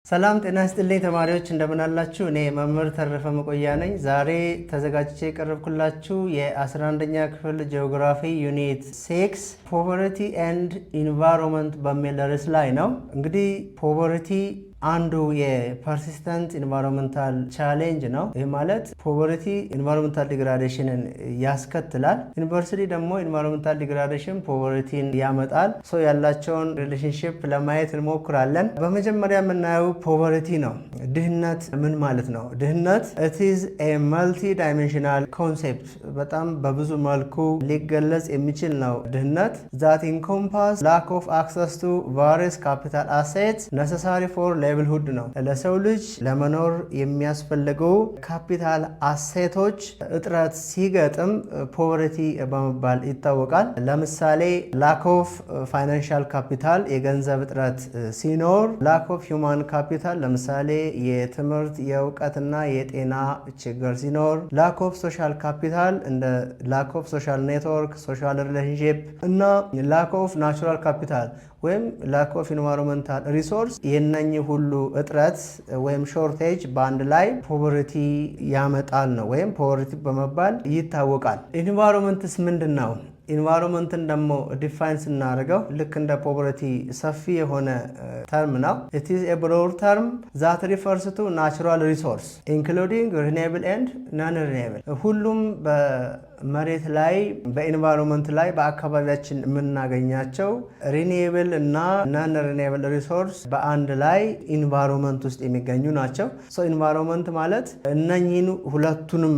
ሰላም ጤና ይስጥልኝ ተማሪዎች፣ እንደምን አላችሁ? እኔ መምህር ተረፈ መቆያ ነኝ። ዛሬ ተዘጋጅቼ የቀረብኩላችሁ የ11ኛ ክፍል geography unit 6 poverty and environment በሚል ርዕስ ላይ ነው። እንግዲህ poverty አንዱ የ persistent environmental challenge ነው። ይህ ማለት poverty environmental degradation ን ያስከትላል። Inversely ደግሞ environmental degradation poverty ን ያመጣል። So ያላቸውን relationship ለማየት እንሞክራለን። በመጀመሪያ የምናየው poverty ነው። ድህነት ምን ማለት ነው? ድህነት it's a multi dimensional concept፣ በጣም በብዙ መልኩ ሊገለጽ የሚችል ነው። ድህነት that encompass lack of access to various capital assets necessary for livelihood ነው። ለሰው ልጅ ለመኖር የሚያስፈልገው capital asset ኦች እጥረት ሲገጥም poverty በመባል ይታወቃል። ለምሳሌ lack of financial capital፣ የገንዘብ እጥረት ሲኖር፣ lack of human capital፣ ለምሳሌ የትምህርት፣ የእውቀትና የጤና ችግር ሲኖር፣ lack of social capital እንደ lack of social network፣ social relationship እና lack of natural capital ወይም lack of environmental resource፣ የነኚህ ሁሉ እጥረት ወይም shortage በአንድ ላይ poverty ያመጣል ነው ወይም poverty በመባል ይታወቃል። Environment ስ ምንድን ነው? Environment ን ደግሞ define ስናደርገው ልክ እንደ poverty ሰፊ የሆነ term ነው። It is a broad term that refers to natural resource including renewable and non renewable፣ ሁሉም በመሬት ላይ፣ በ environment ላይ፣ በአካባቢያችን የምናገኛቸው renewable እና non renewable resource በአንድ ላይ environment ውስጥ የሚገኙ ናቸው። So environment ማለት እነኚህን ሁለቱንም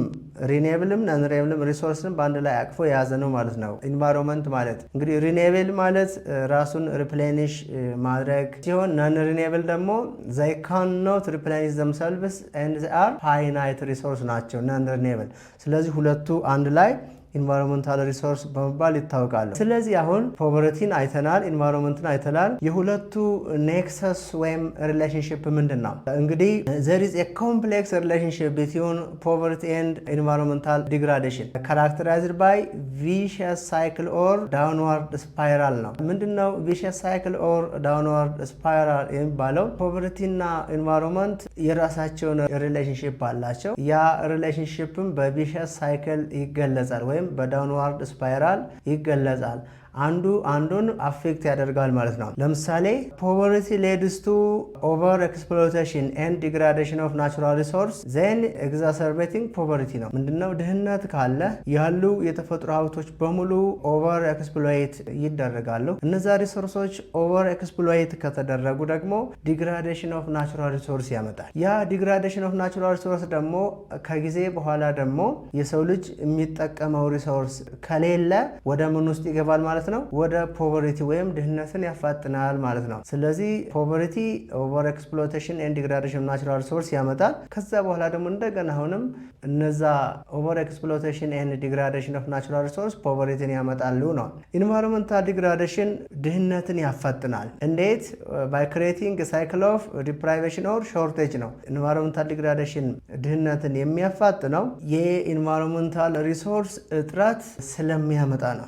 renewable ም non renewable ም resource ን በአንድ ላይ አቅፎ የያዘ ነው ማለት ነው። Environment ማለት እንግዲህ renewable ማለት ራሱን replenish ማድረግ ሲሆን non renewable ደግሞ ዘይ ካን ኖት ሪፕሌኒሽ ዘምሰልቭስ ኤንድ ዘይ አር ፋይናይት ሪሶርስ ናቸው non renewable። ስለዚህ ሁለቱ አንድ ላይ environmental resource በመባል ይታወቃሉ። ስለዚህ አሁን poverty ን አይተናል፣ environment ን አይተናል። የሁለቱ nexus ወይም relationship ምንድን ነው? እንግዲህ there is a complex relationship between poverty and environmental degradation characterized by vicious cycle or downward spiral ነው። ምንድን ነው vicious cycle or downward spiral የሚባለው? Poverty እና environment የራሳቸውን relationship አላቸው። ያ relationship ም በ vicious cycle ይገለጻል ወይም በ downward spiral ይገለጻል። አንዱ አንዱን affect ያደርጋል ማለት ነው። ለምሳሌ poverty leads to over exploitation and degradation of natural resource, then exacerbating poverty ነው። ምንድነው? ድህነት ካለ ያሉ የተፈጥሮ ሀብቶች በሙሉ over exploit ይደረጋሉ። እነዛ resource ኦች over exploit ከተደረጉ ደግሞ degradation of natural resource ያመጣል። ያ degradation of natural resource ደግሞ ከጊዜ በኋላ ደግሞ የሰው ልጅ የሚጠቀመው resource ከሌለ ወደ ምን ውስጥ ይገባል ማለት ነው? ወደ poverty ወይም ድህነትን ያፋጥናል ማለት ነው። ስለዚህ poverty over exploitation and degradation natural resource ያመጣል። ከዛ በኋላ ደግሞ እንደገና አሁንም እነዛ over exploitation and degradation of natural resource poverty ን ያመጣሉ ነው። Environmental degradation ድህነትን ያፋጥናል። እንዴት? By creating cycle of deprivation or shortage ነው። Environmental degradation ድህነትን የሚያፋጥነው የ environmental resource እጥረት ስለሚያመጣ ነው።